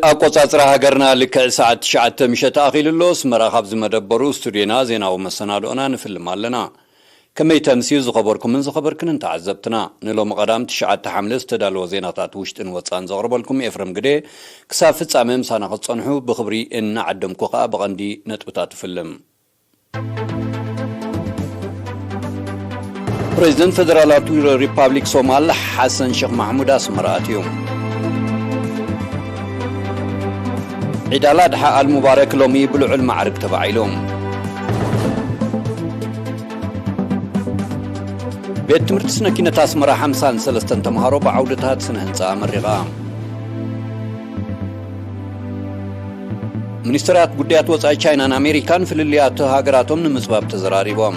ኣቆጻጽራ ሃገርና ልክዕ ሰዓት ትሽዓተ ምሸት ኣኺሉ ኣሎ። ኣስመራ ካብዚ መደበሩ ስቱድዮና ዜናዊ መሰናድኦና ንፍልም ኣለና። ከመይ ተምስዩ ዝኸበርኩምን ዝኸበርክንን ተዓዘብትና፣ ንሎሚ ቀዳም ትሽዓተ ሓምለ ዝተዳለወ ዜናታት ውሽጥን ወጻእን ዘቕርበልኩም ኤፍረም ግደ። ክሳብ ፍጻመ ምሳና ክትጸንሑ ብኽብሪ እናዓደምኩ ከኣ ብቐንዲ ነጥብታት ፍልም። ፕሬዚደንት ፌደራላዊት ሪፓብሊክ ሶማል ሓሰን ሼክ ማሕሙድ ኣስመራ ኣትዩ። ዒድ ኣል ኣድሓ ኣል ሙባረክ ሎሚ ብልዑል ማዕርግ ተባዒሉ። ቤት ትምህርቲ ስነ ኪነት ኣስመራ ሓምሳን ሰለስተን ተምሃሮ ብዓውድታት ስነ ህንፃ ኣመሪቓ። ሚኒስትራት ጉዳያት ወጻኢ ቻይናን ኣሜሪካን ፍልልያት ሃገራቶም ንምጽባብ ተዘራሪቦም።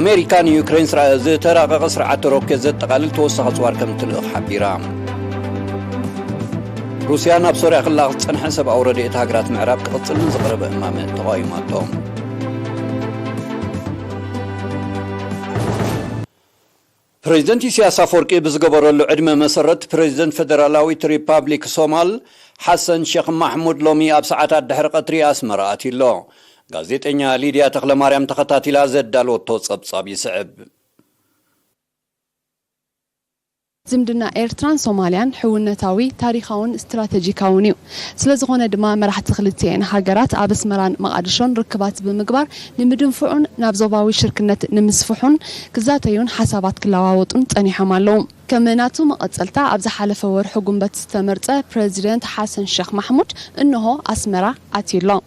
ኣሜሪካ ንዩክሬን ስራ-፣ ዝተራቐቐ ስርዓት ሮኬት ዘጠቓልል ተወሳኺ ኣጽዋር ከም እትልእኽ ሓቢራ። ሩስያ ናብ ሶርያ ክለኣኽ ዝጸንሐ ሰብኣዊ ረድኤት ሃገራት ምዕራብ ክቕጽል ንዝቐረበ እማመ ተቓዊማቶ። ፕሬዚደንት ኢሳያስ ኣፈወርቂ ብዝገበረሉ ዕድመ መሰረት፣ ፕሬዚደንት ፌደራላዊት ሪፓብሊክ ሶማል ሓሰን ሼክ ማሕሙድ ሎሚ ኣብ ሰዓታት ድሕሪ ቀትሪ ኣስመራ ኣትዩ ኣሎ። ጋዜጠኛ ሊድያ ተኽለማርያም ተኸታቲላ ዘዳለወቶ ጸብጻብ ይስዕብ። ዝምድና ኤርትራን ሶማልያን ሕውነታዊ፣ ታሪኻውን ስትራተጂካውን እዩ። ስለ ዝኾነ ድማ መራሕቲ ክልቲኤን ሃገራት ኣብ ኣስመራን መቓድሾን ርክባት ብምግባር ንምድንፍዑን ናብ ዞባዊ ሽርክነት ንምስፍሑን ክዛተዩን ሓሳባት ክለዋወጡን ጸኒሖም ኣለዉ። ከም ናቱ መቐጸልታ ኣብ ዝሓለፈ ወርሒ ጉንበት ዝተመርጸ ፕረዚደንት ሓሰን ሸኽ ማሕሙድ እንሆ ኣስመራ ኣትዩ ኣሎ።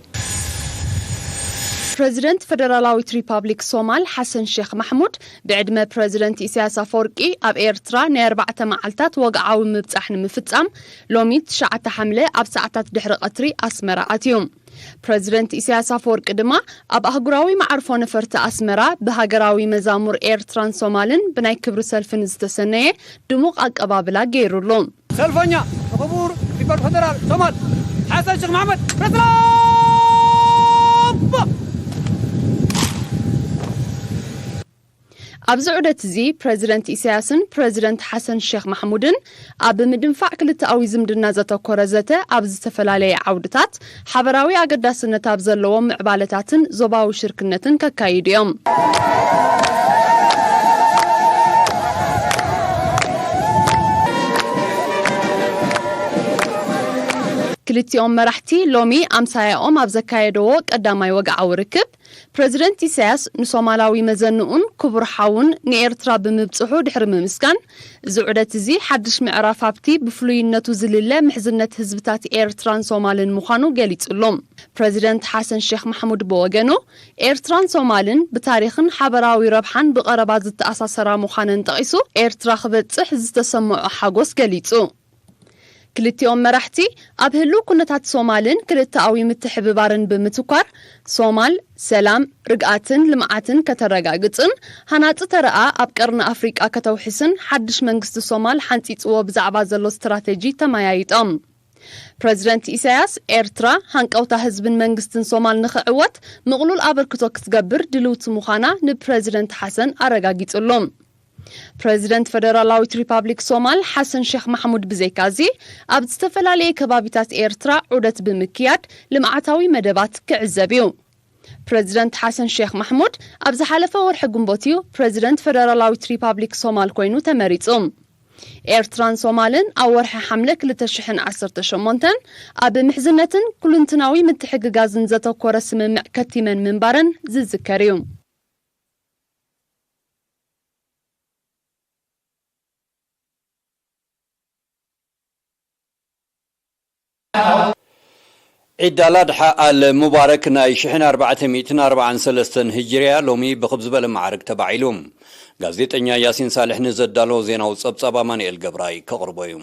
ፕረዚደንት ፈደራላዊት ሪፓብሊክ ሶማል ሓሰን ሸኽ ማሕሙድ ብዕድመ ፕረዚደንት ኢሳያስ ኣፈወርቂ ኣብ ኤርትራ ናይ ኣርባዕተ መዓልታት ወግዓዊ ምብጻሕ ንምፍጻም ሎሚ ትሽዓተ ሓምለ ኣብ ሰዓታት ድሕሪ ቀትሪ ኣስመራ ኣትዩ። ፕረዚደንት ኢሳያስ ኣፈወርቂ ድማ ኣብ ኣህጉራዊ መዓርፎ ነፈርቲ ኣስመራ ብሃገራዊ መዛሙር ኤርትራን ሶማልን ብናይ ክብሪ ሰልፍን ዝተሰነየ ድሙቕ ኣቀባብላ ገይሩሉ። ሰልፈኛ ንክቡር ሪፓብሊክ ፈደራል ሶማል ሓሰን ሸኽ መሓመድ ፕረስ ክለብ። ኣብዚ ዑደት እዚ ፕረዚደንት ኢሳያስን ፕረዚደንት ሓሰን ሸኽ ማሕሙድን ኣብ ምድንፋዕ ክልተኣዊ ዝምድና ዘተኮረ ዘተ ኣብ ዝተፈላለየ ዓውድታት ሓበራዊ ኣገዳስነት ኣብ ዘለዎም ምዕባለታትን ዞባዊ ሽርክነትን ከካይዱ እዮም። ክልቲኦም መራሕቲ ሎሚ ኣምሳያኦም ኣብ ዘካየደዎ ቀዳማይ ወግዓዊ ርክብ፣ ፕረዚደንት ኢሳያስ ንሶማላዊ መዘንኡን ክቡር ሓውን ንኤርትራ ብምብጽሑ ድሕሪ ምምስጋን፣ እዚ ዑደት እዚ ሓድሽ ምዕራፍ ኣብቲ ብፍሉይነቱ ዝልለ ምሕዝነት ህዝብታት ኤርትራን ሶማልን ምዃኑ ገሊጹ ኣሎ። ፕረዚደንት ሓሰን ሸኽ ማሕሙድ ብወገኑ፣ ኤርትራን ሶማልን ብታሪኽን ሓበራዊ ረብሓን ብቐረባ ዝተኣሳሰራ ምዃነን ጠቒሱ፣ ኤርትራ ክበጽሕ ዝተሰምዖ ሓጎስ ገሊጹ። ክልቲኦም መራሕቲ ኣብ ህሉው ኩነታት ሶማልን ክልተኣዊ ምትሕብባርን ብምትኳር፣ ሶማል ሰላም፣ ርግኣትን ልምዓትን ከተረጋግጽን ሃናጺ ተረኣ ኣብ ቀርኒ ኣፍሪቃ ከተውሕስን ሓድሽ መንግስቲ ሶማል ሓንጺጽዎ ብዛዕባ ዘሎ ስትራተጂ ተመያይጦም። ፕረዚደንት ኢሳያስ፣ ኤርትራ ሃንቀውታ ህዝብን መንግስትን ሶማል ንኽዕወት ምቕሉል ኣበርክቶ ክትገብር ድልውቲ ምዃና ንፕረዚደንት ሓሰን ኣረጋጊጹሉ። ፕረዚደንት ፈደራላዊት ሪፓብሊክ ሶማል ሓሰን ሸኽ ማሕሙድ ብዘይካዚ፣ ኣብ ዝተፈላለየ ከባቢታት ኤርትራ ዑደት ብምክያድ ልምዓታዊ መደባት ክዕዘብ እዩ። ፕረዚደንት ሓሰን ሸኽ ማሕሙድ ኣብ ዝሓለፈ ወርሒ ግንቦት እዩ ፕረዚደንት ፈደራላዊት ሪፓብሊክ ሶማል ኮይኑ ተመሪጹ። ኤርትራን ሶማልን ኣብ ወርሒ ሓምለ ክልተ ሽሕን ዓሰርተ ሸሞንተን ኣብ ምሕዝነትን ኩልንትናዊ ምትሕግጋዝን ዘተኮረ ስምምዕ ከቲመን ምንባረን ዝዝከር እዩ። ዒድ ኣል ኣድሓ ኣል ሙባረክ ናይ ሽሕን ኣርባዕተ ሚእትን ኣርባዓን ሰለስተን ህጅርያ ሎሚ ብኽብ ዝበለ ማዕርግ ተባዒሉ። ጋዜጠኛ ያሲን ሳልሕ ንዘዳለዎ ዜናዊ ጸብጻብ ኣማኑኤል ገብራይ ከቕርቦ እዩ።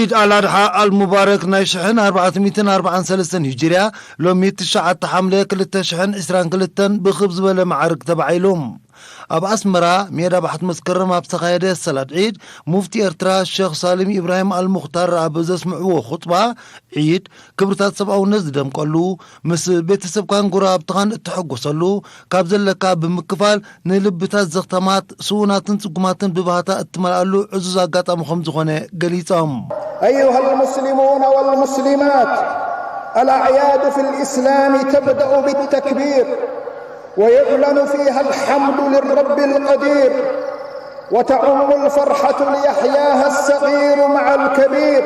ዒድ ኣልኣድሓ ኣልሙባረክ ናይ ሽሕን ኣርባዕተ ሚእትን ኣርባዓን ሰለስተን ሂጅርያ ሎሚ ትሽዓተ ሓምለ ክልተ ሽሕን ዕስራን ክልተን ብኽብ ዝበለ መዓርግ ተባዒሉ። ኣብ ኣስመራ ሜዳ ባሕቲ መስከረም ኣብ ዝተኻየደ ሰላት ዒድ፣ ሙፍቲ ኤርትራ ሸኽ ሳሊም ኢብራሂም ኣልሙኽታር ኣብ ዘስምዕዎ ኹጥባ፣ ዒድ ክብርታት ሰብኣውነት ዝደምቀሉ፣ ምስ ቤተሰብካን ጎረባብትኻን እትሕጎሰሉ፣ ካብ ዘለካ ብምክፋል ንልብታት ዘኽተማት፣ ስዉናትን ጽጉማትን ብባህታ እትመልኣሉ ዕዙዝ ኣጋጣሚ ከም ዝኾነ ገሊጾም። أيها المسلمون والمسلمات، الأعياد في الإسلام تبدأ بالتكبير، ويعلن فيها الحمد للرب القدير، وتعم الفرحة ليحياها الصغير مع الكبير.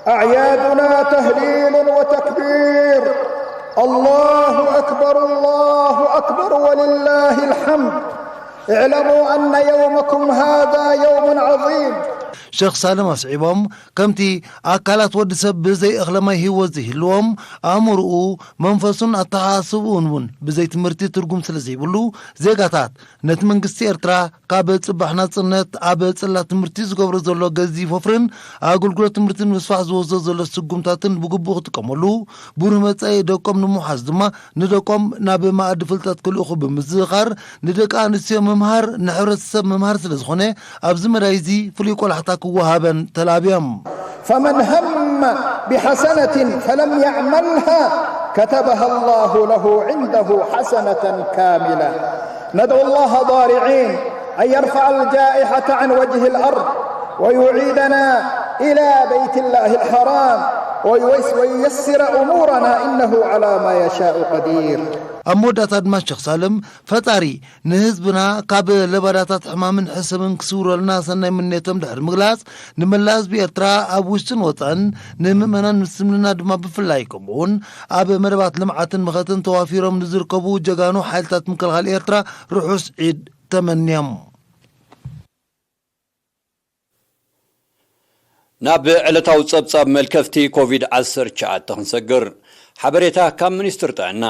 أعيادنا تهليل وتكبير، الله أكبر، الله أكبر، ولله الحمد. اعلموا أن يومكم هذا يوم عظيم. ሸኽ ሳልም ኣስዒቦም፣ ከምቲ ኣካላት ወዲ ሰብ ብዘይ እኽለ ማይ ህይወት ዘይህልዎም፣ ኣእምሮኡ፣ መንፈሱን ኣተሓሳስብኡን እውን ብዘይ ትምህርቲ ትርጉም ስለ ዘይብሉ፣ ዜጋታት ነቲ መንግስቲ ኤርትራ ካብ ጽባሕ ናጽነት ኣብ ጽላት ትምህርቲ ዝገብሮ ዘሎ ገዚፍ ወፍርን ኣገልግሎት ትምህርቲ ንምስፋሕ ዝወስዶ ዘሎ ስጉምታትን ብግቡእ ክጥቀመሉ፣ ብሩህ መጻኢ ደቆም ንምውሓስ ድማ ንደቆም ናብ መኣዲ ፍልጠት ክልእኹ ብምዝኽኻር፣ ንደቂ ኣንስትዮ ምምሃር ንሕብረተሰብ ምምሃር ስለ ዝኾነ፣ ኣብዚ መዳይ እዚ ፍሉይ ቆላሕታ ክወሃበን ተላብዮም። فمن هم بحسنة فلم يعملها كتبها الله له عنده حسنة كاملة. ندعو الله ضارعين أن يرفع الجائحة عن وجه الأرض ويعيدنا إلى بيت الله الحرام ويويس-، وييسر أمورنا إنه على ما يشاء قدير. ኣብ መወዳእታ ድማ ሸኽ ሳልም፣ ፈጣሪ ንህዝብና ካብ ለበዳታት ሕማምን ሕሰምን ክስውረልና ሰናይ ምንየቶም ድሕሪ ምግላጽ፣ ንመላእ ህዝቢ ኤርትራ ኣብ ውሽጥን ወጻእን፣ ንምእመናን ምስልምና ድማ ብፍላይ፣ ከምኡውን ኣብ መደባት ልምዓትን ምኸትን ተዋፊሮም ንዝርከቡ ጀጋኑ ሓይልታት ምክልኻል ኤርትራ ርሑስ ዒድ ተመንዮም። ናብ ዕለታዊ ጸብጻብ መልከፍቲ ኮቪድ ዓሰርተ ትሽዓተ ክንሰግር። ሓበሬታ ካብ ሚኒስትሪ ጥዕና።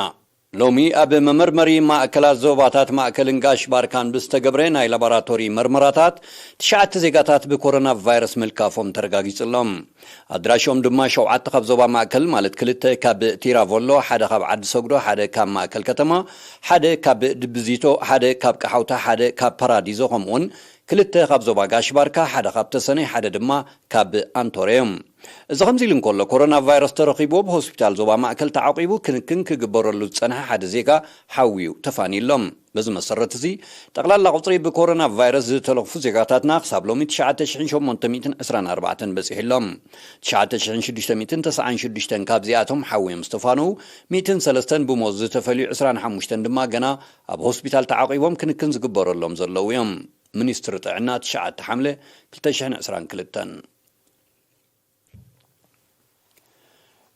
ሎሚ ኣብ መመርመሪ ማእከላት ዞባታት ማእከልን ጋሽ ባርካን ብዝተገብረ ናይ ላቦራቶሪ መርመራታት፣ ትሽዓተ ዜጋታት ብኮሮና ቫይረስ ምልካፎም ተረጋጊጹሎም። ኣድራሾም ድማ ሸውዓተ ካብ ዞባ ማእከል፣ ማለት ክልተ ካብ ቲራቮሎ፣ ሓደ ካብ ዓዲ ሰጉዶ፣ ሓደ ካብ ማእከል ከተማ፣ ሓደ ካብ ድብዚቶ፣ ሓደ ካብ ቀሓውታ፣ ሓደ ካብ ፓራዲዞ፣ ከምኡውን ክልተ ካብ ዞባ ጋሽ ባርካ፣ ሓደ ካብ ተሰነይ፣ ሓደ ድማ ካብ ኣንቶረ እዮም። እዚ ከምዚ ኢሉ እንከሎ፣ ኮሮና ቫይረስ ተረኺብዎ ብሆስፒታል ዞባ ማእከል ተዓቂቡ ክንክን ክግበረሉ ዝጸንሐ ሓደ ዜጋ ሓውዩ ተፋንዩሎም። በዚ መሰረት እዚ፣ ጠቕላላ ቁጽሪ ብኮሮና ቫይረስ ዝተለኽፉ ዜጋታትና ክሳብ ሎሚ ትሽዓተ ሽሕን ሸሞንተ ሚእትን ዕስራን ኣርባዕተን በጺሑሎም። ትሽዓተ ሽሕን ሽዱሽተ ሚእትን ተስዓን ሽዱሽተን ካብዚኣቶም ሓውዮም ዝተፋነዉ፣ ሚእትን ሰለስተን ብሞት ዝተፈልዩ፣ ዕስራን ሓሙሽተን ድማ ገና ኣብ ሆስፒታል ተዓቂቦም ክንክን ዝግበረሎም ዘለዉ እዮም። ሚኒስትሪ ጥዕና፣ ትሽዓተ ሓምለ ክልተ ሽሕን ዕስራን ክልተን።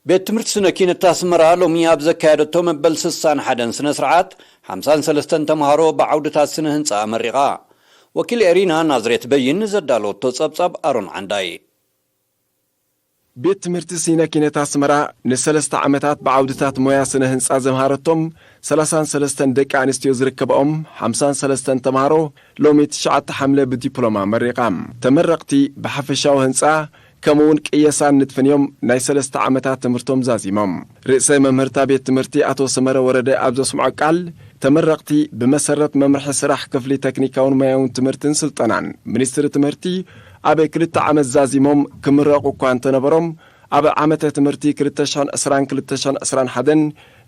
ቤት ትምህርቲ ስነ ኪነት ኣስመራ ሎሚ ኣብ ዘካየደቶ መበል ስሳን ሓደን ስነ ስርዓት፣ ሓምሳን ሰለስተን ተምሃሮ ብዓውድታት ስነ ህንጻ ኣመሪቓ። ወኪል ኤሪና ናዝሬት በይን ንዘዳለወቶ ጸብጻብ ኣሮን ዓንዳይ። ቤት ትምህርቲ ሲነ ኪነት ኣስመራ ንሰለስተ ዓመታት ብዓውድታት ሞያ ስነ ህንጻ ዘምሃረቶም ሰላሳን ሰለስተን ደቂ ኣንስትዮ ዝርከብኦም ሓምሳን ሰለስተን ተምሃሮ ሎሚ ትሽዓተ ሓምለ ብዲፕሎማ መሪቓ። ተመረቕቲ ብሓፈሻዊ ህንጻ ከምኡውን ቅየሳን ንድፍን እዮም ናይ ሰለስተ ዓመታት ትምህርቶም ዛዚሞም። ርእሰ መምህርታ ቤት ትምህርቲ ኣቶ ሰመረ ወረደ ኣብ ዘስምዖ ቃል፣ ተመረቕቲ ብመሰረት መምርሒ ስራሕ ክፍሊ ተክኒካውን ሞያውን ትምህርትን ስልጠናን ሚኒስትሪ ትምህርቲ ኣብ ክልተ ዓመት ዛዚሞም ክምረቑ እኳ እንተነበሮም፣ ኣብ ዓመተ ትምህርቲ ክልተ ሽሕን ዕስራን ክልተ ሽሕን ዕስራን ሓደን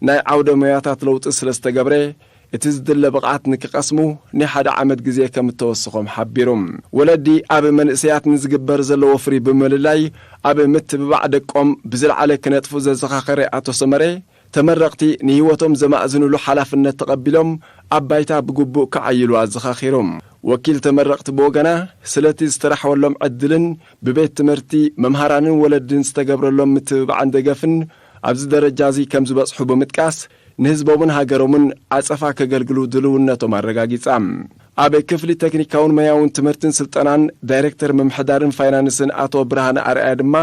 ናይ ዓውደ ሞያታት ለውጢ ስለ ዝተገብረ፣ እቲ ዝድለ ብቕዓት ንክቐስሙ ናይ ሓደ ዓመት ግዜ ከም እተወስኾም ሓቢሩ። ወለዲ ኣብ መንእሰያት ንዝግበር ዘሎ ወፍሪ ብምልላይ፣ ኣብ ምትብባዕ ደቆም ብዝለዓለ ክነጥፉ ዘዘኻኸረ ኣቶ ሰመረ፣ ተመረቕቲ ንህይወቶም ዘማእዝንሉ ሓላፍነት ተቐቢሎም ኣብ ባይታ ብግቡእ ክዓይሉ ኣዘኻኺሩ። ወኪል ተመረቕቲ ብወገና፣ ስለቲ ዝተራሕወሎም ዕድልን ብቤት ትምህርቲ መምሃራንን ወለድን ዝተገብረሎም ምትብባዕን ደገፍን ኣብዚ ደረጃ እዚ ከም ዝበጽሑ ብምጥቃስ፣ ንህዝቦምን ሃገሮምን ዓጸፋ ከገልግሉ ድልውነቶም ኣረጋጊጻ። ኣብ ክፍሊ ቴክኒካውን ሞያውን ትምህርትን ስልጠናን ዳይሬክተር ምምሕዳርን ፋይናንስን ኣቶ ብርሃነ ኣርኣያ ድማ፣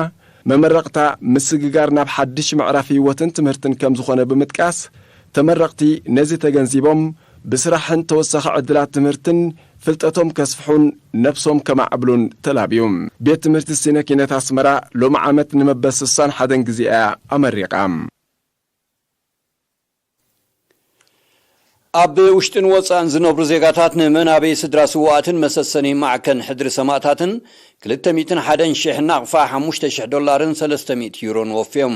መመረቕታ ምስግጋር ናብ ሓድሽ ምዕራፍ ህይወትን ትምህርትን ከም ዝኾነ ብምጥቃስ፣ ተመረቕቲ ነዚ ተገንዚቦም ብስራሕን ተወሳኺ ዕድላት ትምህርትን ፍልጠቶም ከስፍሑን ነብሶም ከማዕብሉን ተላብዩ። ቤት ትምህርቲ ሲነ ኪነት ኣስመራ ሎሚ ዓመት ንመበል ስሳን ሓደን ግዜ እያ ኣመሪቓ። ኣብ ውሽጥን ወጻእን ዝነብሩ ዜጋታት ንመናበይ ስድራ ስውኣትን መሰሰኒ ማዕከን ሕድሪ ሰማእታትን ክልተ ሚእትን ሓደን ሽሕ ናቕፋ ሓሙሽተ ሽሕ ዶላርን ሰለስተ ሚእቲ ዩሮን ወፍዮም።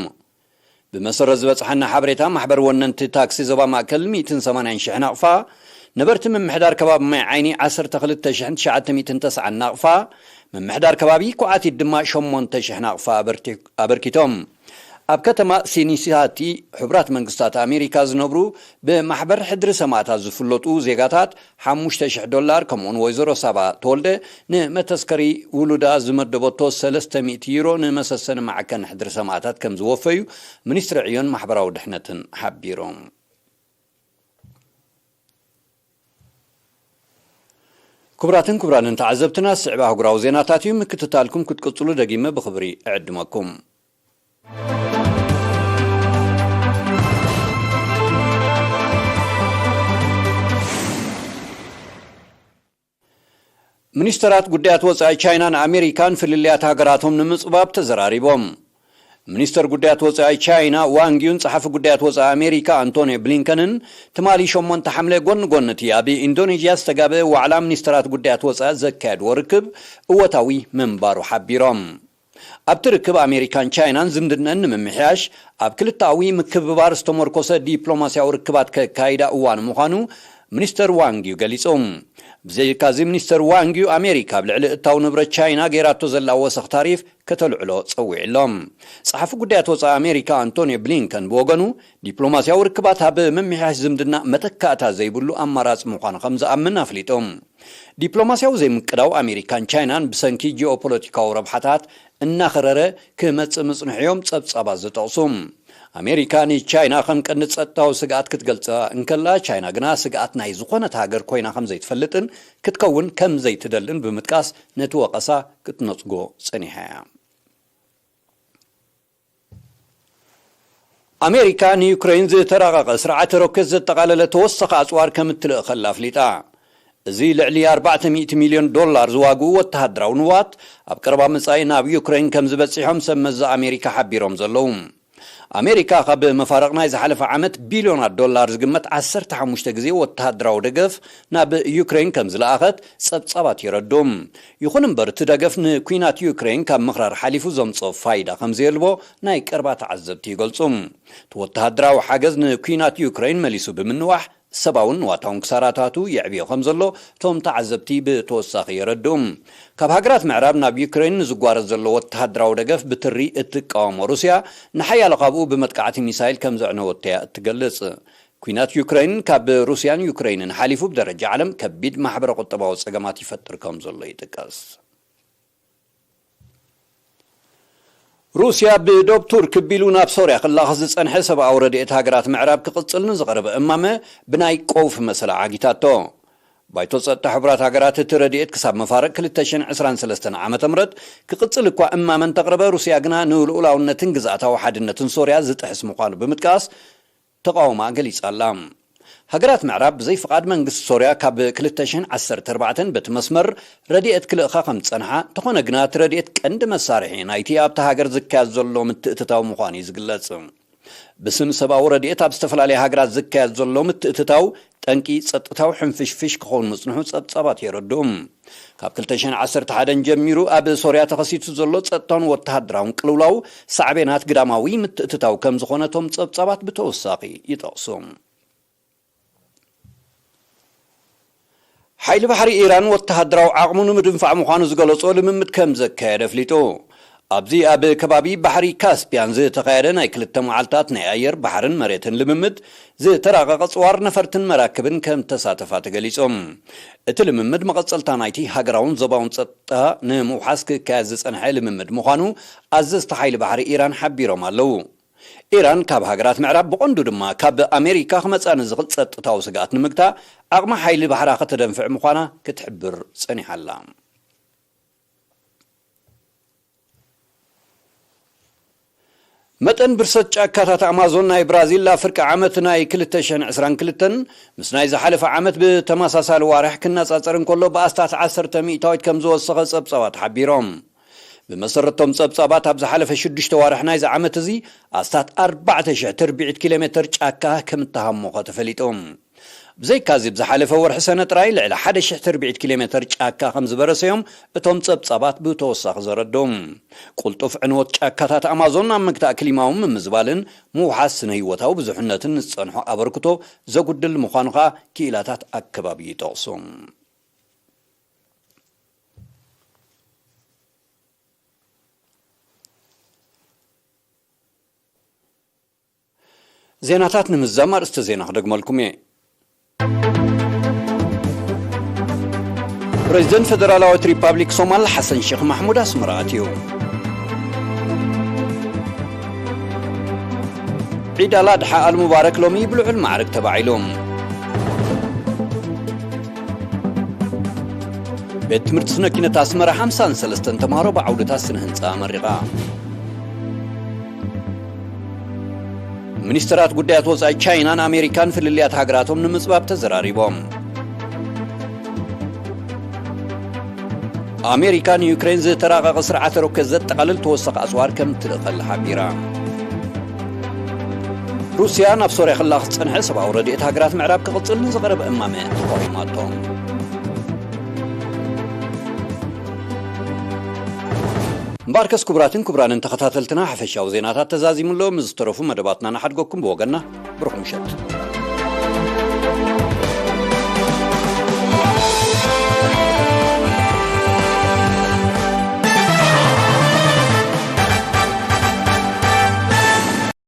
ብመሰረት ዝበጽሓና ሓበሬታ፣ ማሕበር ወነንቲ ታክሲ ዞባ ማእከል ሚእትን ሰማንያን ሽሕ ናቕፋ፣ ነበርቲ ምምሕዳር ከባቢ ማይ ዓይኒ ዓሰርተ ክልተ ሽሕን ትሽዓተ ሚእትን ተስዓን ናቕፋ፣ ምምሕዳር ከባቢ ኳዓቲት ድማ ሸሞንተ ሽሕ ናቕፋ ኣበርቲ-፣ ኣበርኪቶም። ኣብ ከተማ ሲኒሲናቲ ሕቡራት መንግስታት ኣሜሪካ ዝነብሩ ብማሕበር ሕድሪ ሰማእታት ዝፍለጡ ዜጋታት ሓሙሽተ ሽሕ ዶላር፣ ከምኡውን ወይዘሮ ሳባ ተወልደ ንመተስከሪ ውሉዳ ዝመደበቶ ሰለስተ ሚእቲ ዩሮ ንመሰሰኒ ማዕከን ሕድሪ ሰማእታት ከም ዝወፈዩ ሚኒስትሪ ዕዮን ማሕበራዊ ድሕነትን ሓቢሮም። ክቡራትን ክቡራንን ተዓዘብትና፣ ዝስዕብ ኣህጉራዊ ዜናታት እዩ። ምክትታልኩም ክትቅጽሉ ደጊመ ብኽብሪ እዕድመኩም። ሚኒስተራት ጉዳያት ወጻኢ ቻይናን ኣሜሪካን ፍልልያት ሃገራቶም ንምጽባብ ተዘራሪቦም። ሚኒስተር ጉዳያት ወጻኢ ቻይና ዋንግ ዩን ጸሓፊ ጉዳያት ወጻኢ ኣሜሪካ ኣንቶኒ ብሊንከንን ትማሊ ሸሞንተ ሓምለ ጎኒ ጎኒ እቲ ኣብ ኢንዶኔዥያ ዝተጋበ ዋዕላ ሚኒስተራት ጉዳያት ወጻኢ ዘካየድዎ ርክብ እወታዊ ምንባሩ ሓቢሮም። ኣብቲ ርክብ ኣሜሪካን ቻይናን ዝምድነን ንምምሕያሽ ኣብ ክልተኣዊ ምክብባር ዝተመርኮሰ ዲፕሎማስያዊ ርክባት ከካይዳ እዋኑ ምዃኑ ሚኒስተር ዋንግ ዩ ገሊጹ። ብዘይካዚ ሚኒስተር ዋንግ ዩ ኣሜሪካ ኣብ ልዕሊ እታው ንብረት ቻይና ገይራቶ ዘላ ወሰኽ ታሪፍ ከተልዕሎ ጸዊዕሎም። ጸሓፊ ጉዳያት ወጻኢ ኣሜሪካ ኣንቶኒ ብሊንከን ብወገኑ ዲፕሎማስያዊ ርክባት ኣብ ምምሕያሽ ዝምድና መተካእታ ዘይብሉ ኣማራጺ ምዃኑ ከም ዝኣምን ኣፍሊጡ። ዲፕሎማስያዊ ዘይምቅዳው ኣሜሪካን ቻይናን ብሰንኪ ጂኦፖለቲካዊ ረብሓታት እናኸረረ ክመጽእ ምጽንሑ እዮም ጸብጻባት ዝጠቕሱ። ኣሜሪካ ንቻይና ከም ቀንዲ ጸጥታዊ ስግኣት ክትገልጻ እንከላ፣ ቻይና ግና ስግኣት ናይ ዝኾነት ሃገር ኮይና ከም ዘይትፈልጥን ክትከውን ከም ዘይትደልን ብምጥቃስ ነቲ ወቐሳ ክትነጽጎ ጸኒሓ እያ። ኣሜሪካ ንዩክሬን ዝተራቐቐ ስርዓተ ሮኬት ዘጠቓለለ ተወሳኺ ኣጽዋር ከም እትልእኸላ ኣፍሊጣ። እዚ ልዕሊ ኣርባዕተ ሚእቲ ሚልዮን ዶላር ዝዋግኡ ወተሃደራዊ ንዋት ኣብ ቀረባ መጻኢ ናብ ዩክሬን ከም ዝበጽሖም ሰብ መዚ ኣሜሪካ ሓቢሮም ዘለዉ። ኣሜሪካ ካብ መፋርቕ ናይ ዝሓለፈ ዓመት ቢልዮናት ዶላር ዝግመት ዓሰርተ ሓሙሽተ ግዜ ወተሃደራዊ ደገፍ ናብ ዩክሬን ከም ዝለኣኸት ጸብጻባት የረድኡ። ይኹን እምበር፣ እቲ ደገፍ ንኲናት ዩክሬን ካብ ምኽራር ሓሊፉ ዘምጽኦ ፋይዳ ከም ዘየልቦ ናይ ቀረባ ተዓዘብቲ ይገልጹ። እቲ ወተሃደራዊ ሓገዝ ንኲናት ዩክሬን መሊሱ ብምንዋሕ፣ ሰብኣውን ንዋታውን ክሳራታቱ የዕብዮ ከም ዘሎ እቶም ተዓዘብቲ ብተወሳኺ የረድኡ። ካብ ሃገራት ምዕራብ ናብ ዩክሬን ንዝጓረዝ ዘሎ ወተሃደራዊ ደገፍ ብትሪ እትቃወሞ ሩስያ፣ ንሓያሎ ካብኡ ብመጥቃዕቲ ሚሳይል ከም ዘዕነወቶ እያ እትገልጽ። ኲናት ዩክሬን ካብ ሩስያን ዩክሬንን ሓሊፉ ብደረጃ ዓለም ከቢድ ማሕበረ ቁጠባዊ ጸገማት ይፈጥር ከም ዘሎ ይጥቀስ። ሩስያ ብዶብ ቱርክ ቢሉ ናብ ሶርያ ክላኸ ዝጸንሐ ሰብኣዊ ረድኤት ሃገራት ምዕራብ ክቕጽል ንዝቐረበ እማመ ብናይ ቀውፊ መሰላ ዓጊታቶ። ባይቶ ጸጥታ ሕቡራት ሃገራት እቲ ረድኤት ክሳብ መፋርቕ ክልተ ሽሕን ዕስራን ሰለስተን ዓመተ ምህረት ክቕጽል እኳ እማመ እንተቕረበ፣ ሩስያ ግና ንልኡላውነትን ግዝኣታዊ ሓድነትን ሶርያ ዝጥሕስ ምዃኑ ብምጥቃስ፣ ተቓውማ ገሊጻ ኣላ። ሃገራት ምዕራብ ብዘይ ፍቓድ መንግስቲ ሶርያ ካብ ክልተ ሽሕን ዓሰርተ ኣርባዕተን በቲ መስመር ረድኤት ክልእኻ ከም ዝጸንሓ፣ እንተኾነ ግና እቲ ረድኤት ቀንዲ መሳርሒ ናይቲ ኣብታ ሃገር ዝካየድ ዘሎ ምትእትታው ምዃኑ እዩ ዝግለጽ። ብስም ሰብኣዊ ረድኤት ኣብ ዝተፈላለያ ሃገራት ዝካየድ ዘሎ ምትእትታው ጠንቂ ጸጥታዊ ሕንፍሽፍሽ ክኸውን ምጽንሑ ጸብጻባት የረድኡ። ካብ ክልተ ሽሕን ዓሰርተ ሓደን ጀሚሩ ኣብ ሶርያ ተኸሲቱ ዘሎ ጸጥታውን ወተሃደራውን ቅልውላው ሳዕቤናት ግዳማዊ ምትእትታው ከም ዝኾነ እቶም ጸብጻባት ብተወሳኺ ይጠቕሱ። ሓይሊ ባሕሪ ኢራን ወተሃደራዊ ዓቕሙ ንምድንፋዕ ምዃኑ ዝገለጾ ልምምድ ከም ዘካየደ ኣፍሊጡ። ኣብዚ ኣብ ከባቢ ባሕሪ ካስፒያን ዝተኻየደ ናይ ክልተ መዓልታት ናይ ኣየር፣ ባሕርን መሬትን ልምምድ፣ ዝተራቐቐ ጽዋር ነፈርትን መራክብን ከም ተሳተፋ ተገሊጹ። እቲ ልምምድ መቐጸልታ ናይቲ ሃገራውን ዞባውን ጸጥታ ንምውሓስ ክካየድ ዝጸንሐ ልምምድ ምዃኑ ኣዘዝቲ ሓይሊ ባሕሪ ኢራን ሓቢሮም ኣለዉ። ኢራን ካብ ሃገራት ምዕራብ፣ ብቐንዱ ድማ ካብ ኣሜሪካ ክመጽኣ ንዝኽእል ጸጥታዊ ስግኣት ንምግታእ፣ ዓቕሚ ሓይሊ ባሕራ ከተደንፍዕ ምዃና ክትሕብር ጸኒሓ ኣላ። መጠን ብርሰት ጫካታት ኣማዞን ናይ ብራዚል ኣብ ፍርቂ ዓመት ናይ ክልተ ሽሕን ዕስራን ክልተን ምስ ናይ ዝሓለፈ ዓመት ብተመሳሳሊ ዋርሕ ክነጻጸር እንከሎ ብኣስታት ዓሰርተ ሚእታዊት ከም ዝወሰኸ ጸብጻባት ሓቢሮም። ብመሰረቶም ጸብጻባት ኣብ ዝሓለፈ ሽዱሽተ ዋርሕ ናይዚ ዓመት እዚ ኣስታት ኣርባዕተ ሽሕ ትርብዒት ኪሎ ሜተር ጫካ ከም እተሃሞኸ ተፈሊጡ። ብዘይካዚ ብዝሓለፈ ወርሒ ሰነ ጥራይ ልዕሊ ሓደ ሽሕ ትርብዒት ኪሎ ሜተር ጫካ ከም ዝበረሰዮም እቶም ጸብጻባት ብተወሳኺ ዘረድኡ። ቁልጡፍ ዕንወት ጫካታት ኣማዞን ኣብ ምግታእ ክሊማዊ ምምዝባልን ምውሓስ ስነ ህይወታዊ ብዙሕነትን ንዝጸንሖ ኣበርክቶ ዘጉድል ምዃኑ ኸኣ ክኢላታት ኣከባቢ ይጠቕሱ። ዜናታት ንምዝዛም ኣርእስተ ዜና ክደግመልኩም እየ። ፕሬዚደንት ፈደራላዊት ሪፓብሊክ ሶማል ሓሰን ሼክ ማሕሙድ ኣስመራ ኣትዩ። ዒድ ኣልኣድሓ ኣልሙባረክ ሎሚ ብልዑል ማዕርግ ተባዒሉ። ቤት ትምህርቲ ስነ ኪነት ኣስመራ ሓምሳን ሰለስተን ተምሃሮ ብዓውድታት ስነ ህንፃ ኣመሪቓ። ሚኒስትራት ጉዳያት ወፃኢ ቻይናን ኣሜሪካን ፍልልያት ሃገራቶም ንምፅባብ ተዘራሪቦም። ኣሜሪካ ንዩክሬን ዝተራቐቐ ስርዓተ ሮኬት ዘጠቓልል ተወሳኺ ኣፅዋር ከም ትልእኸላ ሓቢራ። ሩስያ ናብ ሶርያ ክላኣኽ ዝፀንሐ ሰብኣዊ ረድኤት ሃገራት ምዕራብ ክቕፅል ንዝቐረበ እማመ ተቓዊማቶ። እምበኣርከስ ክቡራትን ክቡራንን ተኸታተልትና ሓፈሻዊ ዜናታት ተዛዚሙ ኣሎ። ምስ ዝተረፉ መደባትና ንሓድገኩም ብወገንና ብሩኽ ምሸት።